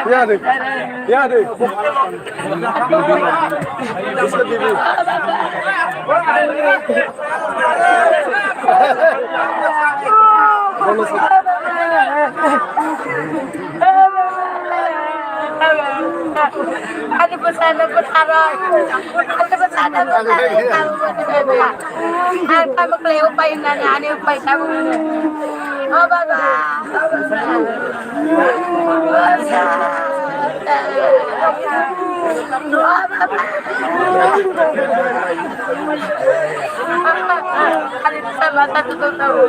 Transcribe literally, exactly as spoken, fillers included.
Ya de. Ya de. Ani bwsano bwtharo. Ani bwsano bwtharo. Ang tamo khlai upai nani ani upai tamo. O baba. O baba. Ani bwsa mata tutung tamo.